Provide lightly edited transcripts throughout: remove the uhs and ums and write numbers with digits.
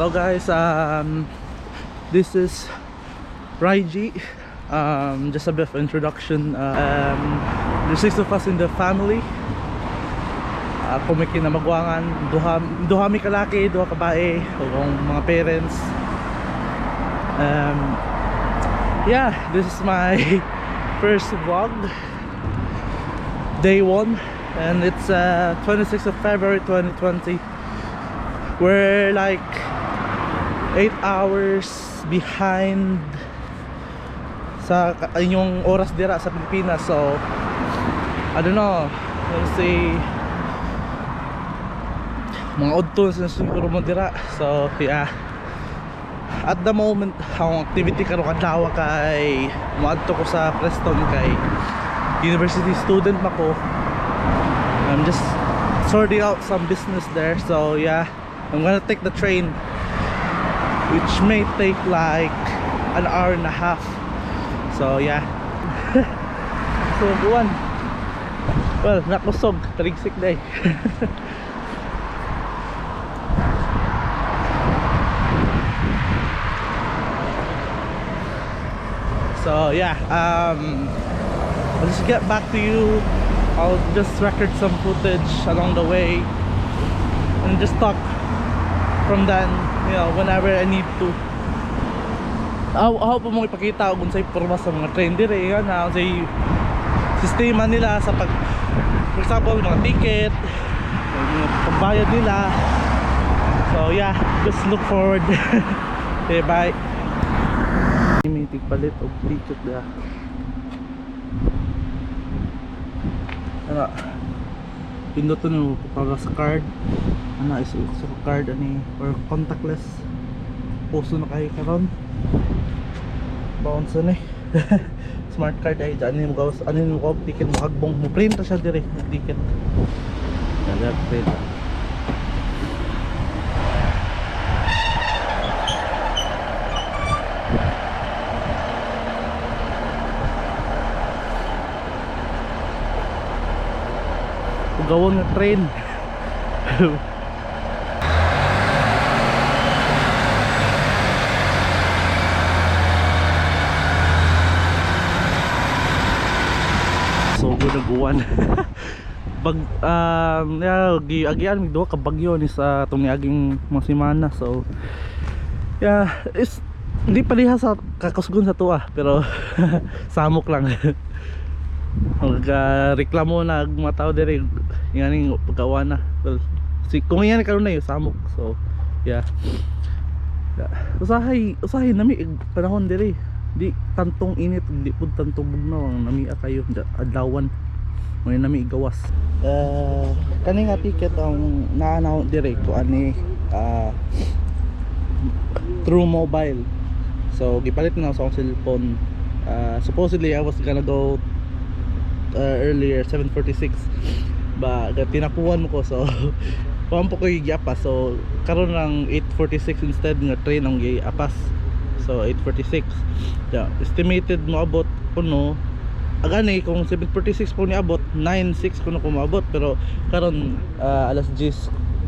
Hello guys, this is Raiji. Just a bit of introduction. There's six of us in the family. Ako may kinamagwangan, duha, duha mi kalaki, duha kabae, ug ang mga parents. Yeah, this is my first vlog, day one, and it's 26th of February 2020. We're like 8 hours behind sa inyong oras dira sa Pilipinas, so I don't know, let's see, mga udto na siguro mo dira. So yeah, at the moment ang activity karon adlaw kay moadto ko sa Preston kay university student na ko. I'm just sorting out some business there, so yeah, I'm gonna take the train, which may take like an hour and a half. So yeah, so buwan, well, nakusog taligsik day. So yeah, I'll just get back to you. I'll just record some footage along the way and just talk from then, whenever I need to. Ako po mong ipakita kung unsay porma sa mga train dire, yan na unsay sistema nila sa pag, for example, mga ticket, mga pagbayad nila. So yeah, just look forward. Okay, bye. May tigpalit og ticket da. Ano? Pindutin mo para sa card. Ano is sa card ani or contactless. Uso na kayo karon. Baon sa ni. Smart card ay dyan mo gawas, ano mo gawas ticket mo, hagbong mo print ra siya dire ng ticket. Yan, print. Gawon nga train. So good nag-uwan. Bag yeah, agian mig duha ka bagyo ni sa atong niaging mga semana. So yeah, it's hindi paliha sa kakusgon sa tuwa pero samok lang. Mag reklamo na ang mga tao diri nganing pagkawa na. Well, si kung yan karon na yung samok. So yeah. Usahay usahay nami panahon diri. Di tantong init, di pud tantong bugnaw, ang namia kayo adlawan. May nami gawas. Kani nga ticket ang naanaw diri ko ani through mobile. So gipalit na ako sa akong cellphone. Supposedly I was gonna go earlier 7:46, ba tinapuan mo ko, so kuan po ko giapas. So karon lang 8:46 instead nga train ang giapas, so 8:46. Yeah, estimated moabot kuno agani kung 7:46 po niabot, 9:06 kuno ko moabot, pero karon alas 10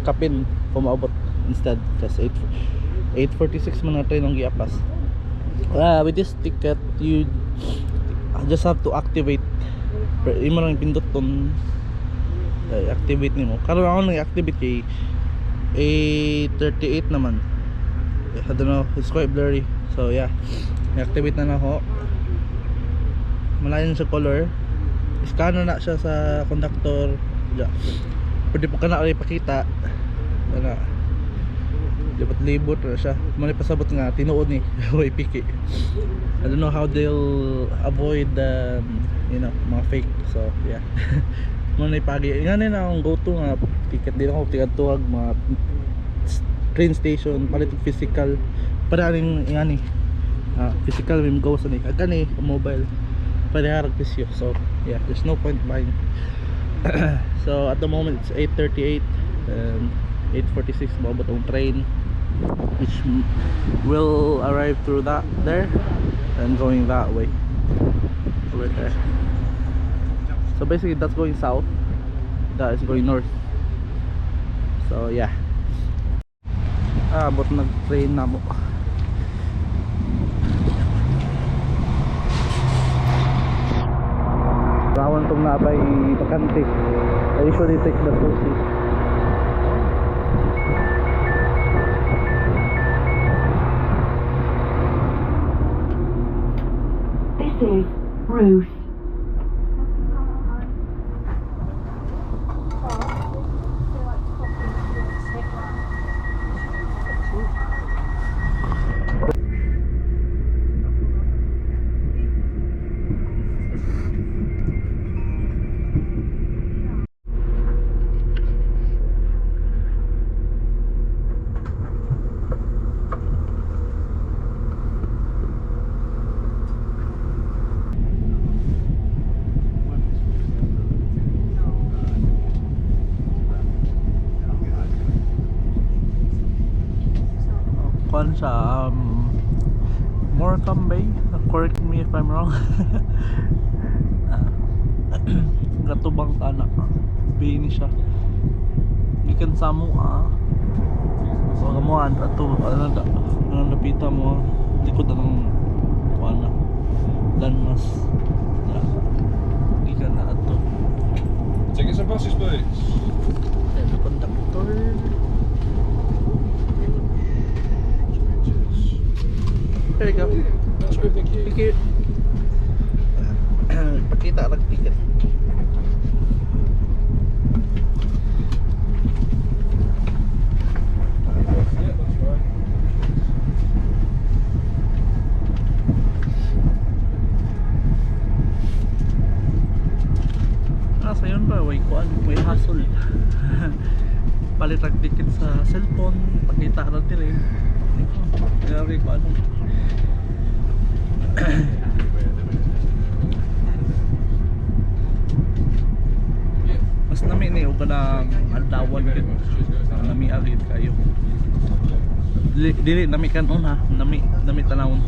kapin ko moabot instead kasi 8 8:46 man nga train ang giapas. With this ticket you just have to activate. Pero imo lang pindot ton, activate nimo. Karon ako nang activate kay 8:38 naman. I don't know, it's quite blurry. So yeah, i-activate na nako. Malayo sa color, scanner na siya sa conductor. Yeah. Pwede po ka na ipakita ana, libot-libot na siya. Manay pasabot nga tinuod ni way piki. I don't know how they'll avoid the mga fake. So yeah, manay pagi nga na akong go to nga ticket. Di na ako tigad-tuwag mga train station palit og physical para aning ngani physical may go sa ni agani mobile para harag presyo. So yeah, there's no point buying. So at the moment it's 8:38 and 8:46 maabot ang train, which will arrive through that there and going that way over there. So basically that's going south, that is going north. So yeah. Abot nag-train na mo. Rawan tong nabay bakante. I usually take the 2C. This is Ruth. Kuan siya, Morecambe Bay. Correct me if I'm wrong. Ah, gatubang tana bay ni siya gikan sa mo ah. So mo ato ano da ano napita mo likod anong kuan na landmass. Yeah. Gikan na ato. Tickets and buses, please. Then the conductor. There you go. That's good, thank you. Thank you. Pakita ang ticket. Yeah, that's right. Ah, sayon ba? Way kuan, way hassle. Palit ang ticket sa cellphone, pakita ra diri. Grabe ko ano. Mas nami ni og kanang adlawan gid. Nami agid kayo. Dili, dili nami kanon ha, nami nami tanawon.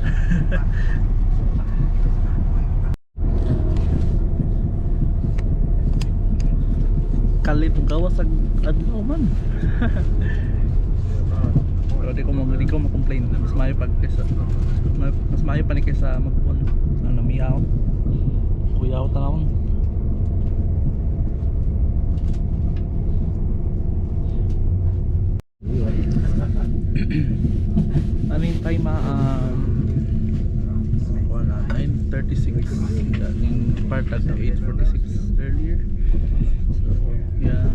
Kalit og gawas ang adlaw man. Pero di ko ma-complain. Mas maayo pag kaysa mas maayo pa ni kaysa magbuon. Ano namiaw. Kuyaw tanawon. Ano yung time ah? Wala, 9:36. Yung depart at 8:46 earlier. So, yeah.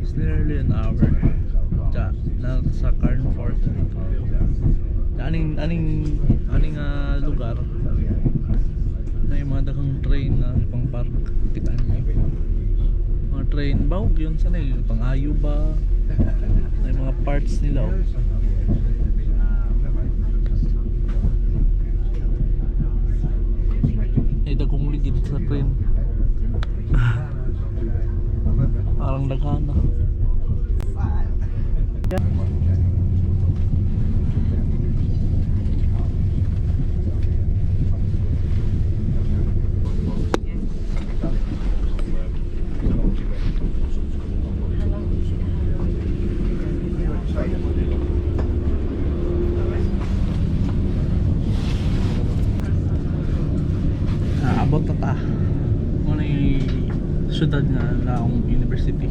It's nearly an hour. Ja, na sa Carnforth. Aning lugar na yung mga daghang train na pang park kita niyo. Mga train bawg yun sana yung pang-ayo ba? May mga parts nila oh. Ay, dagkong ligid sa train. Parang daghan na. Naabot na ta. Muna yung syudad nga na akong university.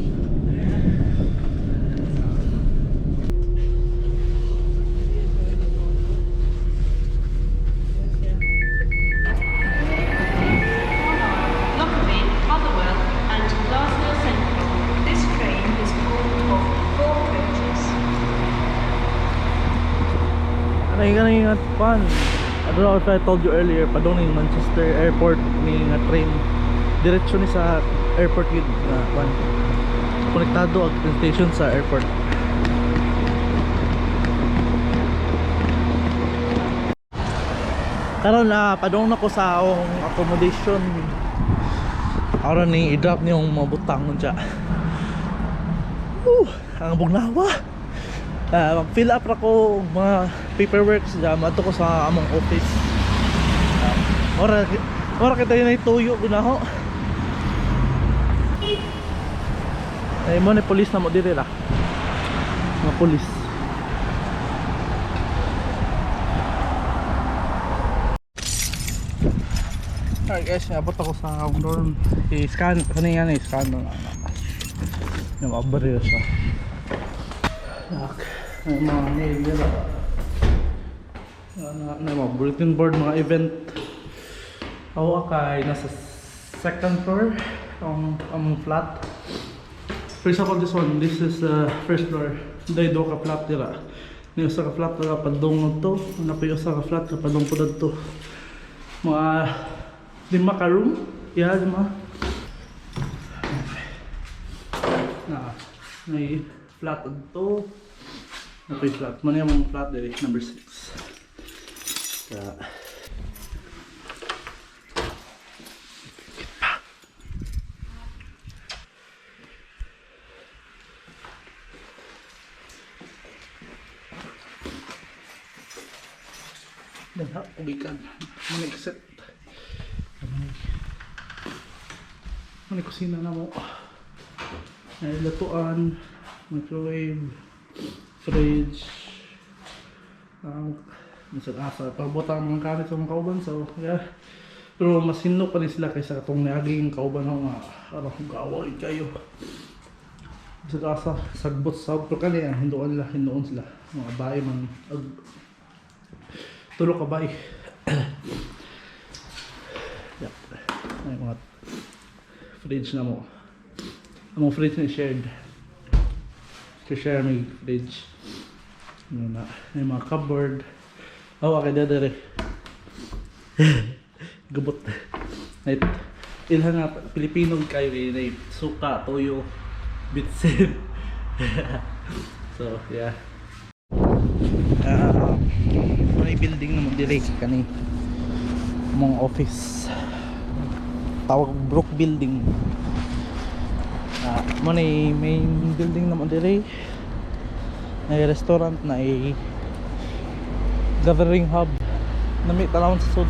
Lockerbie, Motherwell and Glasgow Central. This train is full of four coaches. Ano yung ano yung pan? I don't know if I told you earlier, padung ni Manchester Airport ni nga train. Diretso ni sa airport yun na pan. Konektado ang train station sa airport. Karon na padung na ko sa akong accommodation. Aron ni i-drop niyong mga butang nun. Woo, ang bugnawa. Mag-fill up ra ko og mga paperwork sa adto ko sa among office. Ora ora kita yun ay tuyo ginaho. Ay mo ni police na mo diri ra. Mga pulis. Alright guys, naabot ako sa akong dorm. I-scan, ano yan, i-scan na na. Yung mabaril siya. Lock. May mga mail nila. Ano, may mga bulletin board, mga event. Ako kay nasa second floor ang flat. First of all, this one, this is first floor. Dahil do ka flat dira. Ni usa ka flat dira padung to, na pa usa ka flat padung po dadto. Mga lima ka room. Yeah, lima. Na may flat adto. Na may flat. Mo na yung flat diri, number 6. Kaya Dala, ugikan. Muna exit. Muna kusina na mo. May lutuan, microwave, fridge. Minsan asa, pagbota ang mga gamit sa mga kauban. So, yeah. Pero mas hinlo pa rin sila kaysa katong niaging kauban ako nga. Ano, gawin kayo. Minsan asa, sagbot sab. Pero kani, ang hindoon nila, hindoon sila. Mga bae man. Ag, tulo ka bae. Yep. May mga fridge na mo. Ang mga fridge na shared. Share may fridge. Ano na. May mga cupboard. Oh, okay, dere. Gubot. Right. Ilhan nga Pilipino kayo eh, na suka, toyo, bitsin. So, yeah. May building naman dire kani mong office. Tawag Brook Building. Mo na main building naman dire. May restaurant na ay gathering hub. Nami tanawon sa sud.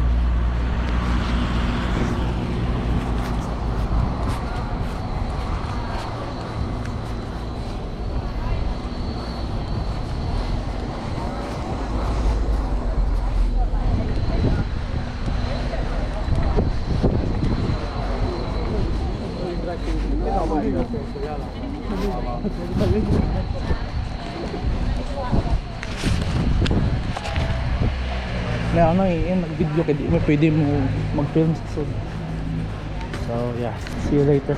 Na ano eh, nag-video kay di mo pwede mo mag-film sa sud. So yeah, see you later.